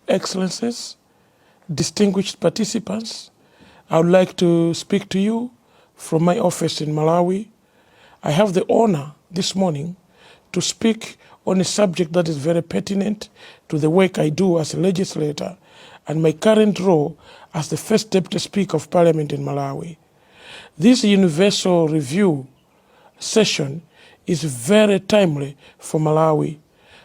Excellencies, distinguished participants, I would like to speak to you from my office in Malawi. I have the honor this morning to speak on a subject that is very pertinent to the work I do as a legislator and my current role as the first Deputy Speaker of Parliament in Malawi. This universal review session is very timely for Malawi.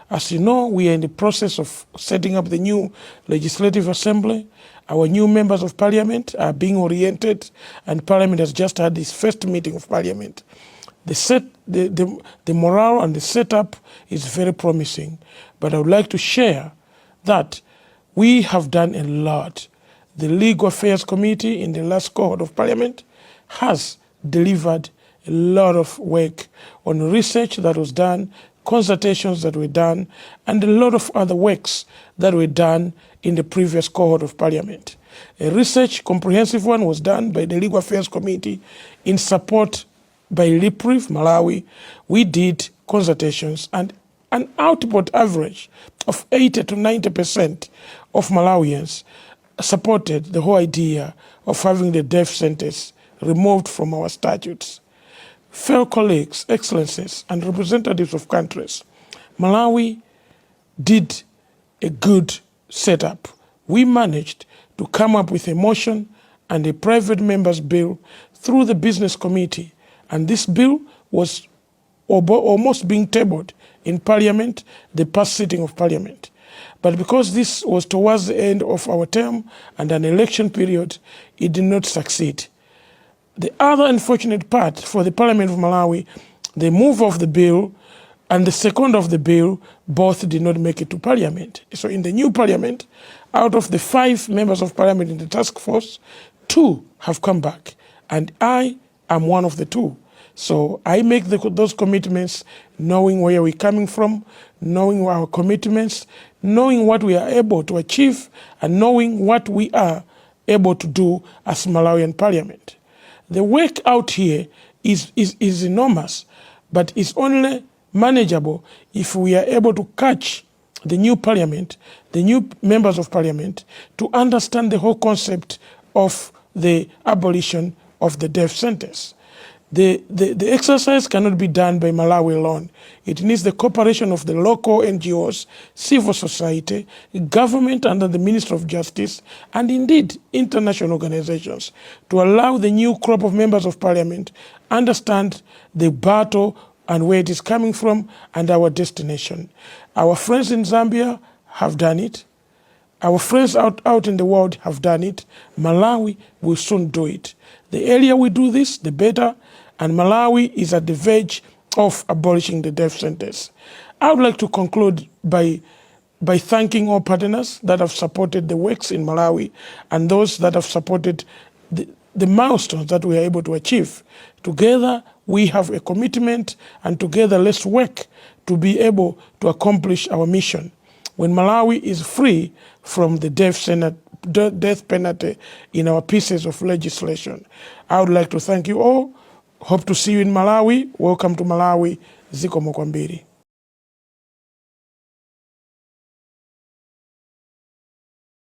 As you know, we are in the process of setting up the new Legislative Assembly. Our new members of Parliament are being oriented, and Parliament has just had its first meeting of Parliament. The morale and the setup is very promising, but I would like to share that we have done a lot. The Legal Affairs Committee in the last cohort of Parliament has delivered a lot of work on research that was done, consultations that were done, and a lot of other works that were done in the previous cohort of Parliament. A research, comprehensive one, was done by the Legal Affairs Committee in support by LIPRIV, Malawi. We did consultations, and an output average of 80 to 90% of Malawians supported the whole idea of having the death sentence removed from our statutes. Fellow colleagues, excellencies, and representatives of countries, Malawi did a good setup. We managed to come up with a motion and a private member's bill through the business committee, and this bill was almost being tabled in Parliament, the past sitting of Parliament. But because this was towards the end of our term and an election period, it did not succeed. The other unfortunate part for the Parliament of Malawi, the move of the bill and the second of the bill both did not make it to Parliament. So in the new Parliament, out of the 5 members of Parliament in the task force, 2 have come back, and I am one of the 2. So I make those commitments knowing where we're coming from, knowing our commitments, knowing what we are able to achieve, and knowing what we are able to do as Malawian Parliament. The work out here is enormous, but it's only manageable if we are able to catch the new Parliament, the new members of Parliament, to understand the whole concept of the abolition of the death sentence. The exercise cannot be done by Malawi alone. It needs the cooperation of the local NGOs, civil society, government under the Ministry of Justice, and indeed international organizations to allow the new crop of members of Parliament understand the battle and where it is coming from and our destination. Our friends in Zambia have done it. Our friends out in the world have done it. Malawi will soon do it. The earlier we do this, the better. And Malawi is at the verge of abolishing the death sentence. I would like to conclude by thanking all partners that have supported the works in Malawi and those that have supported the milestones that we are able to achieve. Together, we have a commitment, and together let's work to be able to accomplish our mission. When Malawi is free from the death penalty in our pieces of legislation. I would like to thank you all. Hope to see you in Malawi. Welcome to Malawi. Ziko mokwambiri.